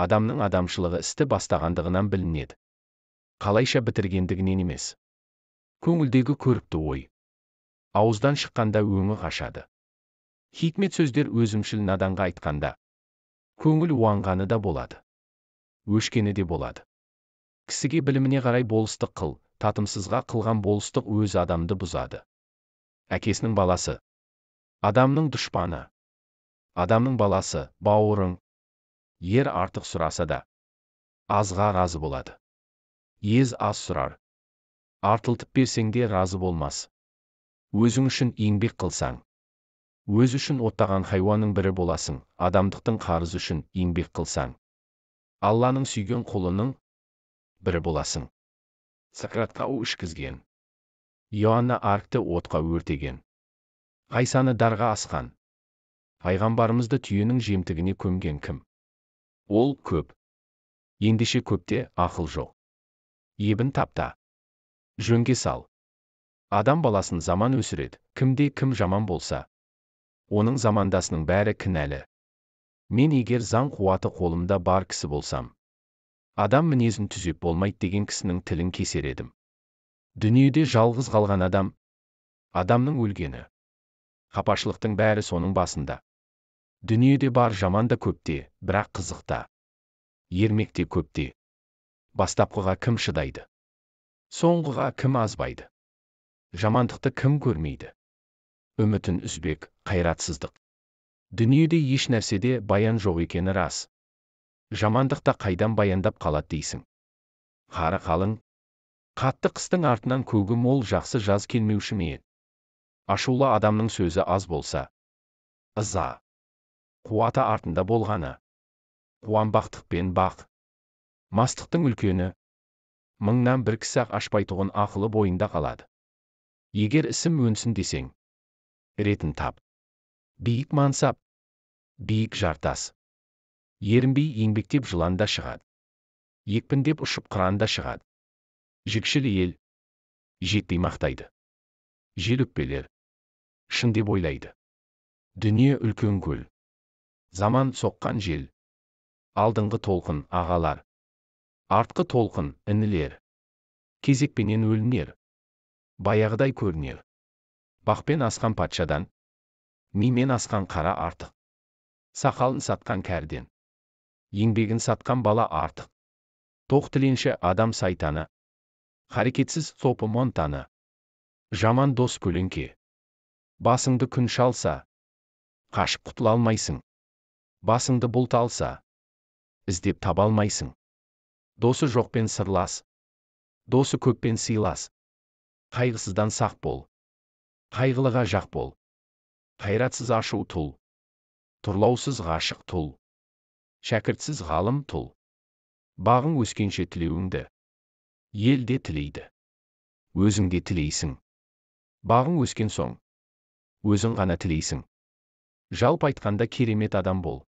Адамның адамшылығы істі бастағандығынан білінеді. Қалайша бітіргендігінен емес. Көңілдегі көрікті ой ауыздан шыққанда өңі қашады. Хикмет сөздер өзімшіл наданға айтқанда, көңіл уанғаны да болады, өшкені де болады. Кісіге біліміне қарай болыстық қыл, татымсызға қылған болыстық өз адамды бұзады. Әкесінің баласы адамның дұшпаны. Адамның баласы бауырың. Ер артық сұраса да, азға разы болады. Ез аз сұрар. Артылтып берсең де разы болмас. Өзің үшін еңбек қылсаң, өз үшін оттаған хайуанның бірі боласың. Адамдықтың қарызы үшін еңбек қылсаң, Алланың сүйген құлының бірі боласың. Сократқа у ішкізген. Иоанна Аркты отқа өртеген. Ғайсаны дарға асқан. Пайғамбарымызды түйенің жемтігіне көмген кім? Ол көп. Ендеше көпте ақыл жоқ. Ебін тапта. Жөнге сал. Адам баласын заман өсіреді, кімде кім жаман болса, оның замандасының бәрі кінәлі. Мен егер заң қуаты қолымда бар кісі болсам, адам мінезін түзеп болмайды деген кісінің тілін кесер едім. Дүниеде жалғыз қалған адам, адамның өлгені. Қапашылықтың бәрі соның басында. Дүниеде бар жаман да көпте, бірақ қызықта. Ермек те көпте. Бастапқыға кім шыдайды? Соңғыға кім азбайды? Жамандықты кім көрмейді? Үмітін үзбек, қайратсыздық. Дүниеде еш нәрседе баян жоқ екені рас. Жамандықта қайдан баяндап қалады дейсің. Қары қалың. Қатты қыстың артынан көгі мол жақсы жаз келмеуші ме еді? Ашулы адамның сөзі аз болса, ыза. Қуаты артында болғаны. Қуанбақтықпен бақ. Мастықтың үлкені. Мыңнан бір кісі ашпайтұғын ақылы бойында қалады. Егер ісім өнсін десең, ретін тап. Биік мансап, биік жартас. Ерінбей еңбектеп жылан да шығады. Екпіндеп ұшып қыран да шығады. Жікшіл ел жетпей мақтайды. Жел өкпелер шын деп ойлайды. Дүние үлкен көл. Заман соққан жел. Алдыңғы толқын ағалар. Артқы толқын інілер. Кезекпенен өлінер. Баяғыдай көрінер. Бақпен асқан патшадан, мимен асқан қара артық. Сақалын сатқан кәрден, еңбегін сатқан бала артық. Тоқ тіленші адам сайтаны, харекетсіз сопы монтаны. Жаман дос көлеңке. Басыңды күн шалса, қашып құтыла алмайсың. Басыңды бұлт алса, іздеп таба алмайсың. Досы жоқпен сырлас, досы көппен сыйлас. Қайғысыздан сақ бол, қайғылыға жақ бол. Қайратсыз ашу тұл, тұрлаусыз ғашық тұл. Шәкіртсіз ғалым тұл. Бағың өскенше тілеуіңді ел де тілейді, өзің де тілейсің. Бағың өскен соң, өзің ғана тілейсің. Жалпы айтқанда керемет адам бол.